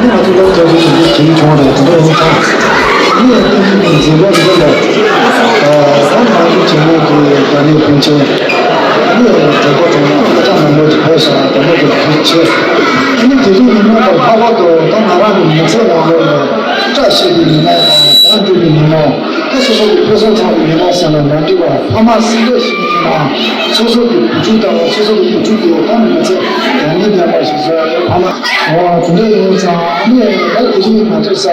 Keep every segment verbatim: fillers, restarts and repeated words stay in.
ང་ཚོ་སློབ་གྲྭ་ཚོ་ཞིག་བྱེད་ཀྱི་བྱུང་བ་རེད། དེ་འདྲ་ཡིན་ཙང་། ངས་བསྟན་འཛིན་གྱི་མཛད་སྒོ་འདི་ལ། ད་ང་ཚོ་བྱེད་ཡུལ་གྱི་དགའ་ཉེ་ཕན་ཆད། ངས་མཛད་སྒོ་དྲངས་ན་ཧ་ཅང་མང་པོ་ཞིག་ཕེབས་ཤག་དགའ་མོ་ཞིག་ཕེབས་ཆེ། ཨ་ནི་དེ་རིང་ཉིན་མོ་དང་ལྷག་པར་དུ་ད་ང་རང་གི་མི་ཚེ་ནང་ལོགས་ལ་སྐད་ཆ་བཤད་པའི་ཉིན་མོ་དང་། བརྡ་འཕྲིན་གྱི་ཉིན་མོ། ད་སོ་སོ་གི་ཕུན་སུམ་ཚོགས་པའི་ཉིན་མོ་ཟེར་ན་མ་འགྲིག་པ། ཕ་མ་སྲིད་སྐྱོང་ཞིག་ཡིན་ན་སོ་སོ་གི་བུ་ཕྲུག་དང་། སོ་སོ་གི་བུ་ཕྲུག་དེ་ད་མི་ཚེ་ཡང་ནས་ཡང་དག་ཞིག་བཟོ་ཡ་ཡོད། ཕ་མ། འོ་དེ་འདྲ་ཡིན་ཙང་། ཨ་ནི་ད་དེ་རིང་ང་ཚོ་ས་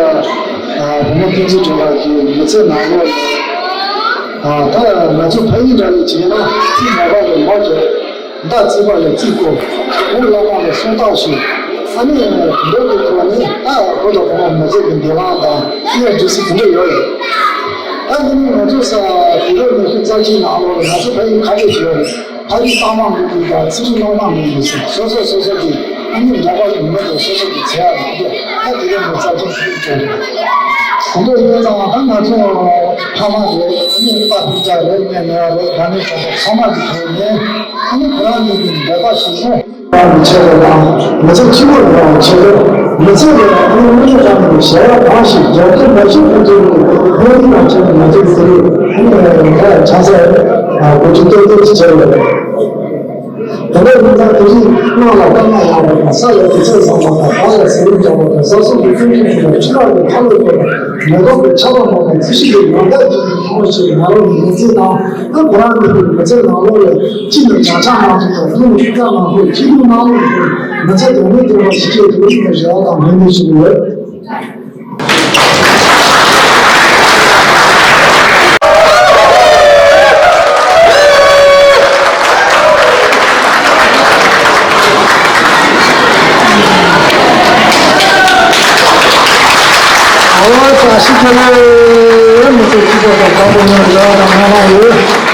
བུ་མོ་བསྟན་འཛིན་སྒྲོལ་ལགས་ཀྱི་མི་ཚེ་ནང་ལོགས་ལ། ད་ང་ཚོ་ཕ་ཡུལ་འདྲ་བའི་བྱས་ན། ཅི་ནས་པ་ལ་མོ་བྱས། མདའ་རྩེད་པ་ལ་རྩེད་སྐོར། བུ་བླ་མ་ལ་གསོལ་རྟགས་ཞུ། ཨ་ནི་འདོད་པའི་ཐོག་ནས་ད་བུ་དང་བུ་མོ་མི་ཚེ་གི་འདས་ལངས་དང་། ཨ་ནི་འདུག་སེ་དེ་འདྲ་ཡོད་རེད། ད་དེ་ནི་ང་ཚོ་ས་དུས་རབས་ཉི་ཤུ་རྩ་གཅིག་ནང་ལོགས་ལ་ང་ཚོ་ཕ་ཡུལ་ཁ་ཤས་ཤིག་ཡོད་རེད། ཕ་ཡུལ་གཙང་མ་མེད་པ་དང་། ཚེ་རིང་གཙང་མ་མེད་པ་ཟེར། སོ་སོ་སོ་སོ་གི་ཨ་ནི་ནད་པ་གི་མི་དང་སོ་སོ་གི་བྱེད་ཡ་རེད། ད་དེ་རིང་ངས་རྩ་ཆེན་ཞུ་རྒྱུ་དེ་རེད། དེ་འདྲ་ཡིན་ཙང་ད་ང་ཚོ་ཕ་མ་རེད། ཨ་ནི་ཨ་ཕ་སྤུན་ཀྱག་རེད། ངའི་ནུ་བོ་རེད། ད་ནི་ཚོགས་པ་ཚང་མ་གི་ཐོག་ནས་ཨ་ནི་ཁོ་རང་གཉིས་ཀྱི་འབད་པ་བཞིན་ནས། རང་གི་ཆེད་དུ་དང་། མི་ཚེ་གཅིག་པུར་རང་གི་ཆེད་དུ། མི་ཚེ་ལ་ཨ་ནི་དངོས་གནས་དྲང་གནས་ཞེ་དྲག་གང་ཞིག་རྒྱབ་སྐྱོར་མ་བྱེད་ཁུལ་དུ་དངོས་གནས་རང་ཆེད་དུ་མི་ཚེ་ཟེར་བའི་ཨ་ནི་ང་ལ་ཆང་ས་གོ་ཆུ་ཏོག་ཏོག་ཅིག་བྱས་ཡོད། དེ་འདྲ་ཡིན་ཙང་དེ་རིང་གནམ་ལ་དཀར་ནག་ཡོད་པ་དང་། ས་ལ་དུས་ཚོད་བཟང་བ་དང་། བར་ལ་ཟས་རིགས་འཇམ་པ་དང་། ས་སྲོག་གི་ཀུན་སྤྱོད་ཅན་དང་། ཕྱི་ནང་གི་ཁ་ལོ་དང་། མེ་ཏོག་གི་ཆར་པ་མང་བ་དང་། རྩི་ཤིང་གི་ཡང་དག་ཅན་གྱི་ཁོངས་ཤིག་ང་རང་གི་མི་ཚེ་དང་། ཨ་ཁོ་རང་གི་མི་ཚེ་ནང་ལོགས་ལ་གཅིག་ནས་བརྒྱ་ཆ་མང་པོ་དང་། གཉིས་ནས་བཅུ་ཐམ་མང་པོ། ཆེ་ཆུང་ནང་ལོགས་ལ་མི་ཚེ་དོན་མེད་སྐྱེལ་བ་ཞིག་བྱེད་ཐུབ་པའི་རེ་བ་དང་སྨོན་འདུན་ཞུ་གི་ཡོད། ཨོ་བཀྲ་ཤིས་བདེ་ལེགས། མི་ཚེ་སྐྱིད་པོ་དང་བདེ་པོ་ཡོང་བའི་རེ་བ་དང་སྨོན་ལམ་ཡོད།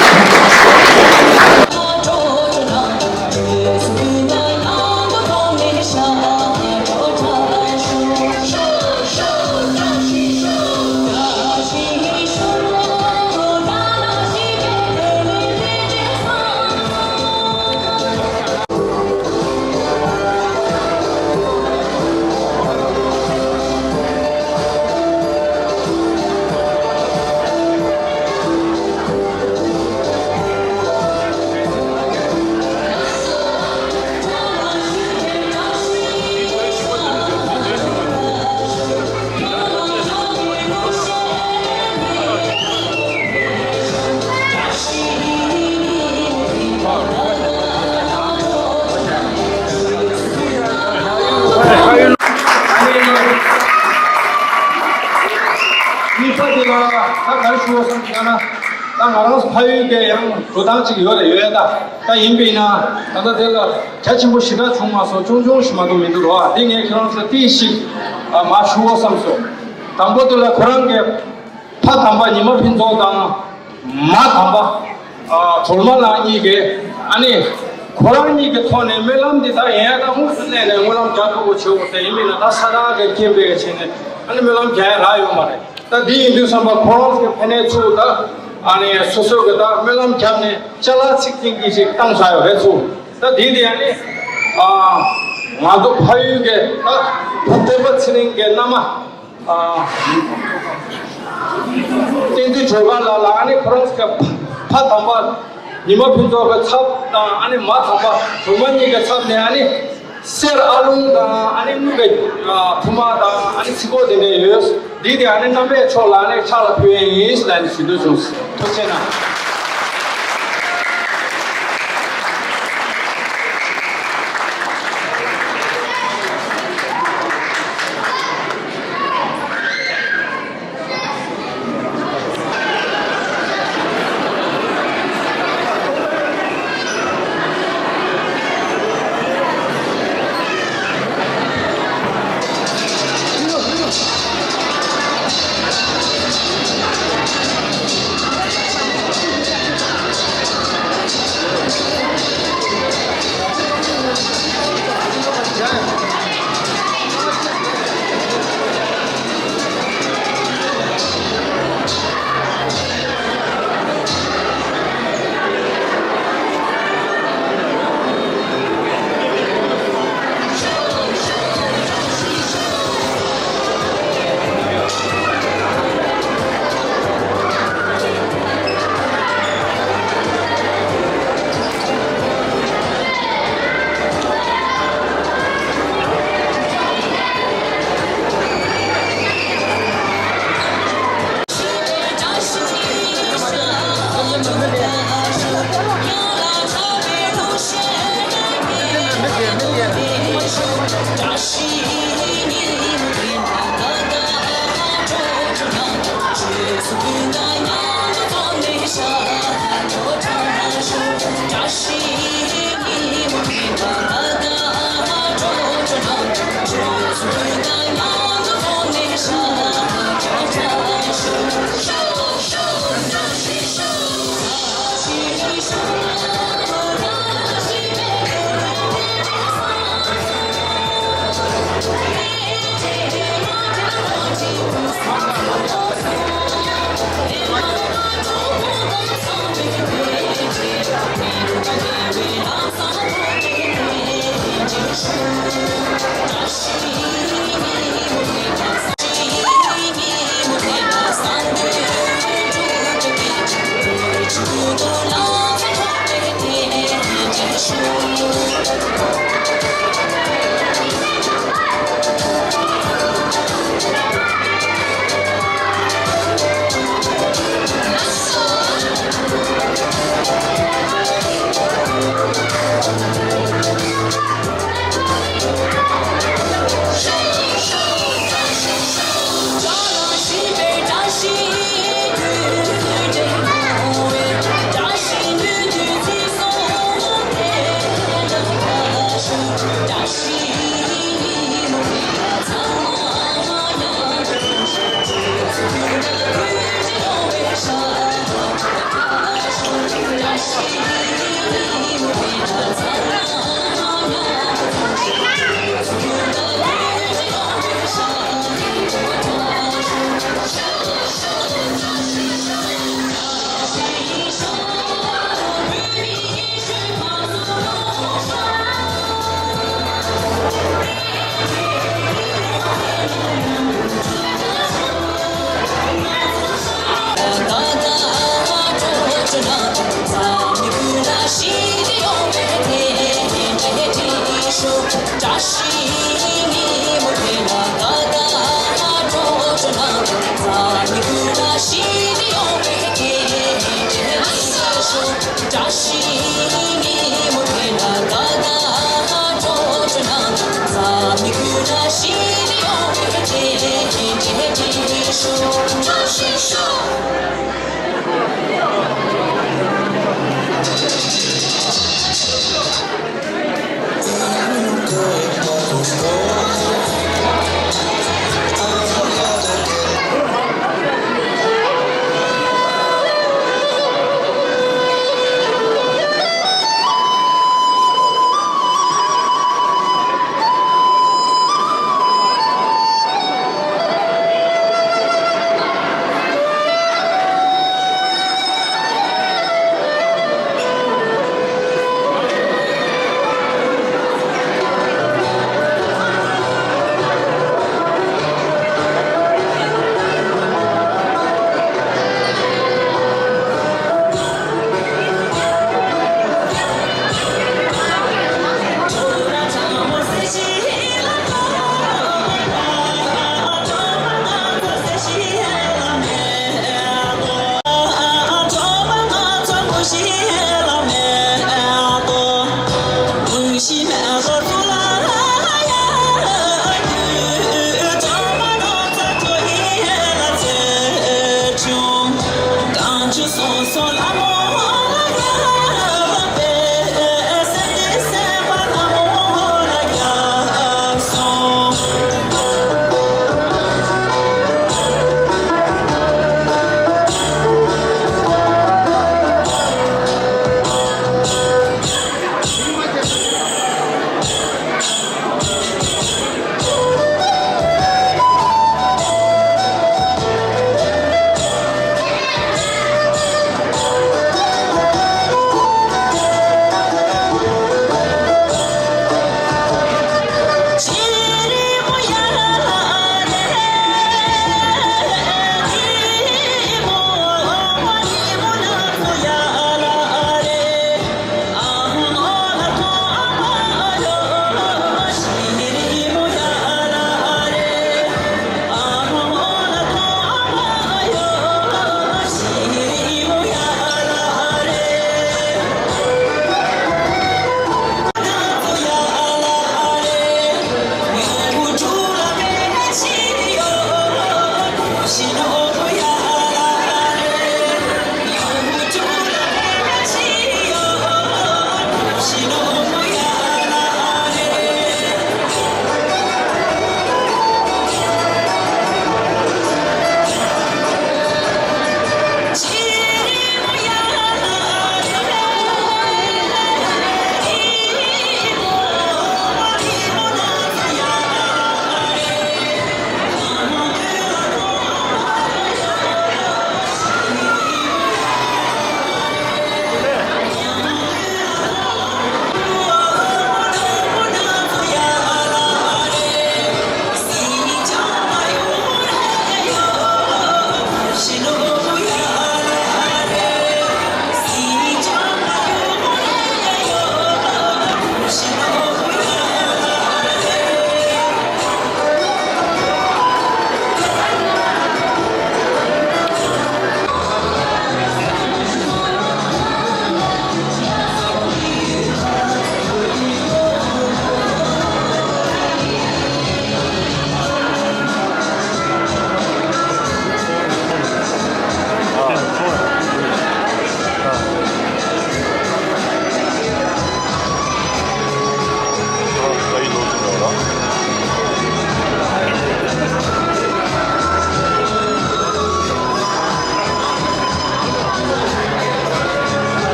གཉིས་ས་དེ་ལ་ད་ག་རེ་ཞུ་བ་བསམ་གྱི་ཡོད་ན། ད་ང་རང་ཚོ་ཕ་ཡུལ་དེ་ཡང་འགྲོ་སྟངས་ཅིག་ཡོད་རེད། ཡོད་ཡ། ད་ད་ཡིན་པས་ན་ད་ལྟ་དེ་ལ་གྲ་ཆེན་པོ་ཞེ་དྲག་བྱུང་མ་སོང་། ཆུང་ཆུང་ཞིག་མ་གཏོགས་མི་འདུག་རོ། འདི་ངས་ཁྱེད་རང་ཚོ་ཏོག་ཙམ་ཞིག་མར་ཞུ་བ་བསམ་སོང་། དང་པོ་དེ་ལ་ཁོ་རང་གི་ཕ་དམ་པ་ཉི་མ་ཕུན་ཚོགས་དང་། མ་དམ་པ་ཨ་སྒྲོལ་མ་ལགས་གཉིས་ཀས་ཨ་ནི་ ཁོ་རང་ཉིད་ཀྱི་ཐོག་ནས་སྨོན་ལམ་འདི་དག་ཡིན་ཡང་ད་དངོས་སུ་གནས་ནས་སྨོན་ལམ་རྒྱག་ཐུབ་པ་བྱེད་དགོས་ཟེར། ཡིན་མིན་ན་ད་ས་ཐག་གི་རྐྱེན་པས་བྱས་ནས་ཨ་ནི་སྨོན་ལམ་རྒྱག་ཡ་རག་ཡོད་མ་རེད། ད་འདི་ཡིན་དུས་ཙམ་པ་ཁོ་རང་གི་ཕ་ནས་ཚུར་ད་ཨ་ནི་སོ་སོ་གི་ད་སྨོན་ལམ་བརྒྱབ་ནས་ཅ་ལག་ཚིག་ཅན་གྱི་ཞིག་བཏང་བཞག་ཡོད་རེད་ཚུར། ད་འདི་དེ་ཨ་ནི་ང་ཚོ་ཕ་ཡུལ་གྱི་ད་བུ་སྟོན་པ་ཚེ་རིང་གི་མནའ་མ། བསྟན་འཛིན་སྒྲོལ་དཀར་ལགས་ལ་ཨ་ནི་ཁོ་རང་ཚོ་ཕ་དམ་པ་ཉི་མ་ཕུན་ཚོགས་ཀྱི་ཚབ་དང་ཨ་ནི་མ་དམ་པ་སྒྲོལ་མ་གཉིས་ཀྱི་ཚབ་ནས་ཨ་ནི་གསེར་ཨ་ལུང་དང་ཨ་ནི་དངུལ་གྱི་ཕུར་མ་དང་ཨ་ནི་ཚིག་གོ་དེ་འདྲ་ཡོད། འདི་དེ་ཨ་ནི་རྣམ་པའི་མཆོག་ལ་ཨ་ནི་ཕྱག་ལ་ཕུལ་ཡས་ཡིན་ལབ་ནས་ཞུ་འདོད་བྱུང་། ཐུགས་རྗེ་གནང་།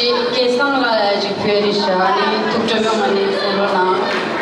སྐལ་བཟང་ལགས་ལ་ཅིག་ཕུལ་རེ་བཞག་ནས་ཐུགས་སྤྲོ་པོ་ངང་ནས་གསན་རོགས་གནང་།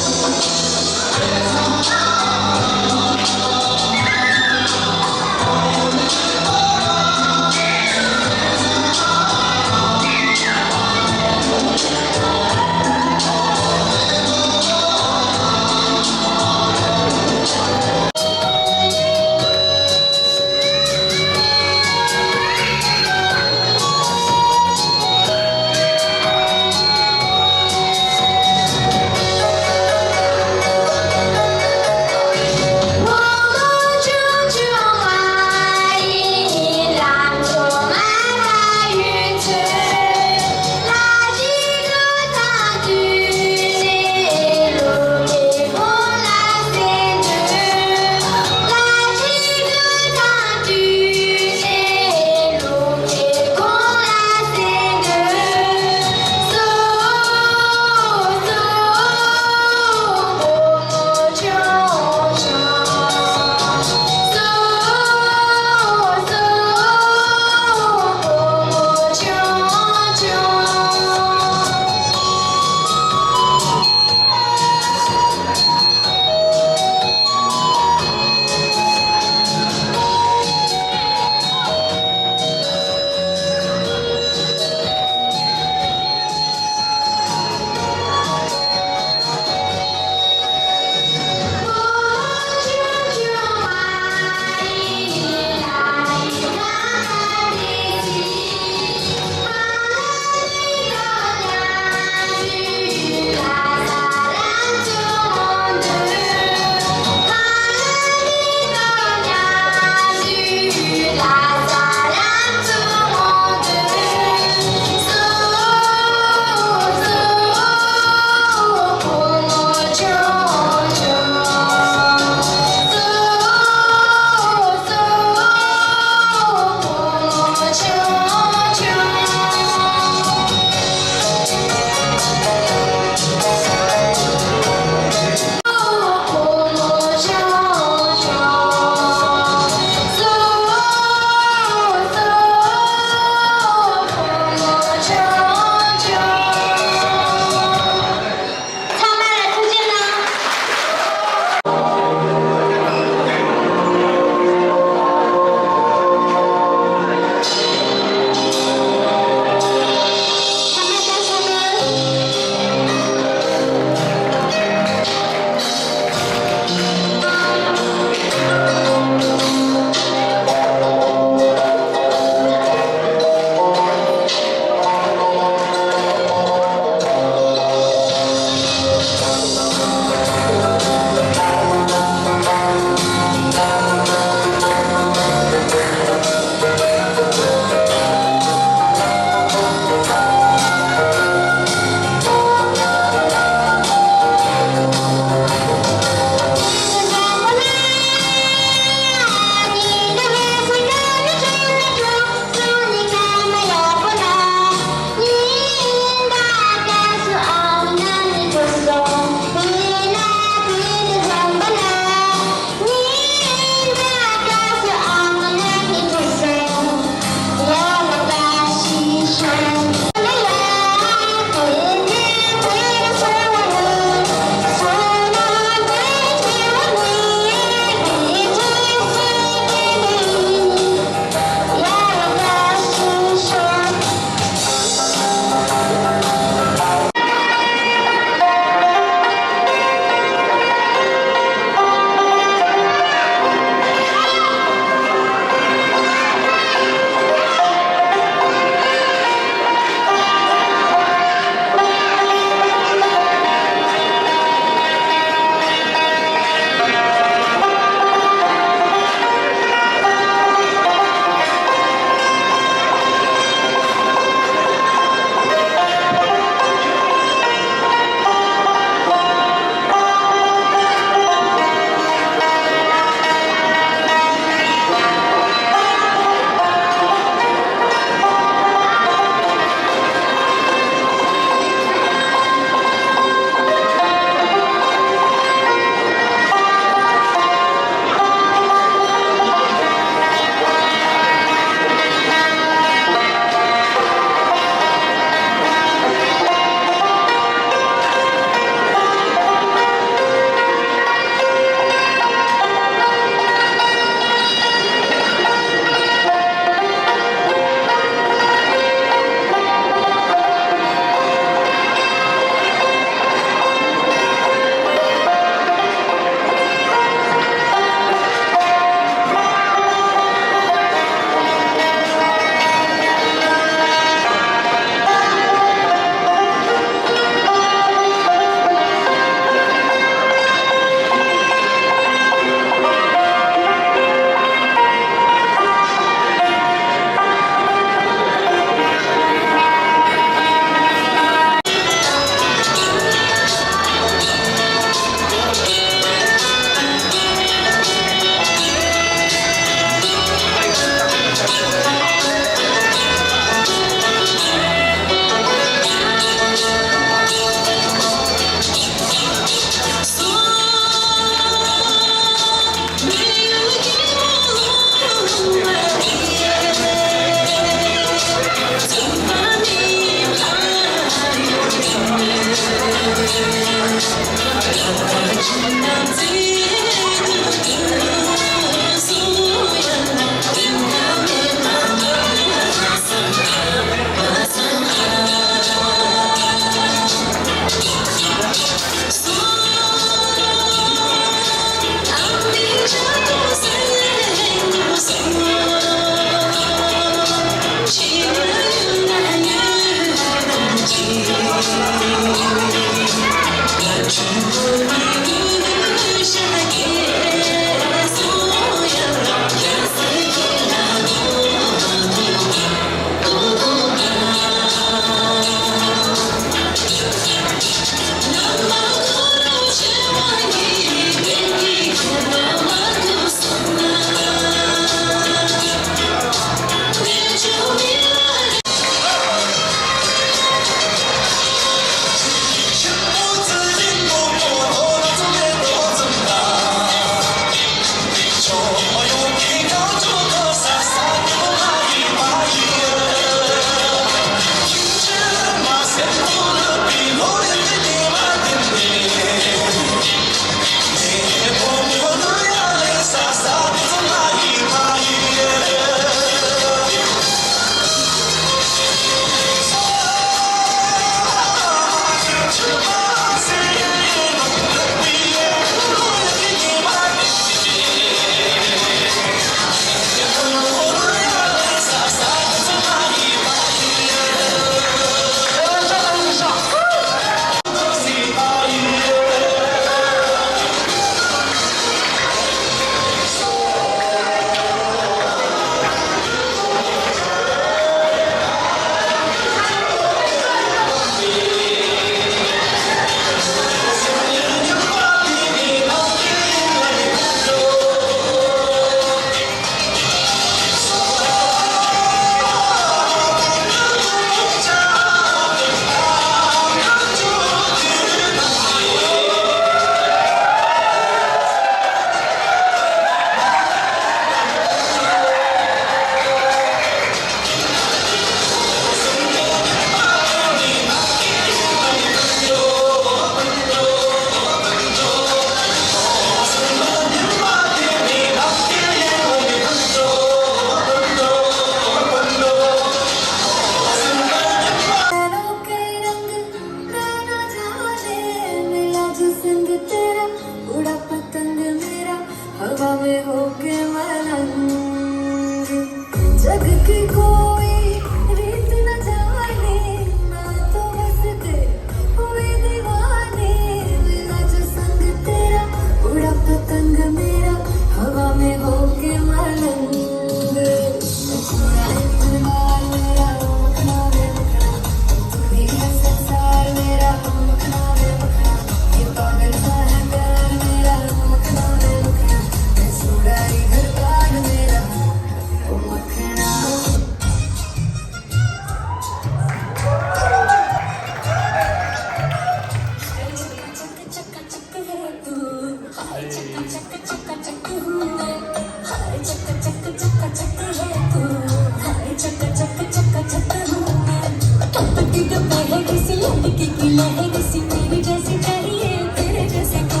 तो पहले से लड़के की लहर सी, मेरे जैसी चाहिए तेरे जैसे को।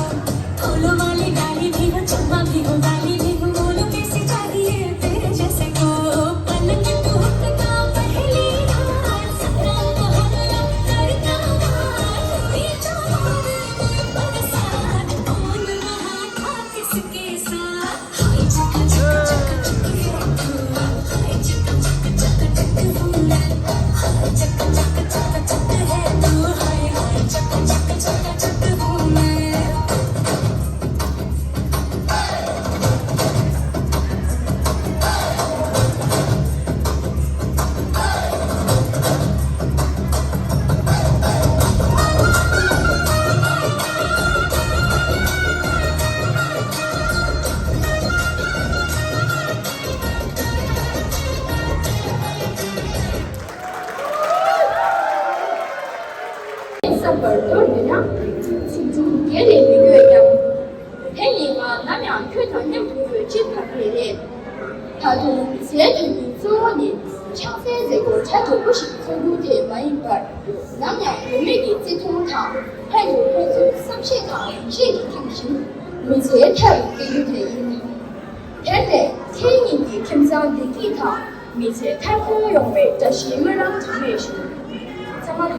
फूलों वाली डाली भी हो, चंपा भी हो, वाली भी हो, बोलो कैसी चाहिए तेरे जैसे को। पलंग टूटता पहली रात, सपना मोहल्ला करता बात, हुई तो बरसात, कौन वहाँ था किसके साथ? བསམ་པར་འདོར་བས་ན། ཚིག་འབྲུ་བརྒྱད་ལས་མི་དགོས་ཀྱང་། དེ་ཉིད་ང་ནམ་ཡང་ཁྱོད་དང་མཉམ་དུ་ཡོད་ཅེས་བར་བས་རེད། ད་དུང་མི་ཚེའི་དོན་སྙིང་གཙོ་བོ་ནི། ཆང་སའི་མཛད་སྒོར་གྲ་སྒྲིག་པོ་ཞིག་འཚོལ་རྒྱུ་དེ་མ་ཡིན་པར། ནམ་ཡང་བུད་མེད་ཀྱི་བརྩི་མཐོང་དང་། ཕན་ཚུན་ཕན་ཚུན་བསམ་ཤེས་དང་ཡིད་ཆེས་ཀྱིས་ཁེངས་ཤིང་། མི་ཚེའི་མཐའ་རུ་སྐྱེལ་རྒྱུ་དེ་ཡིན། དེར་བརྟེན་ཁྱེད་ཉིད་ཀྱི་ཁྱིམ་ཚང་བདེ་སྐྱིད་དང་། མི་ཚེ་མཐར་འཁྱོལ་ཡོང་བའི་བཀྲ་ཤིས་སྨོན་ལམ་གྲངས་མེད་ཞུ། ཚང་མ།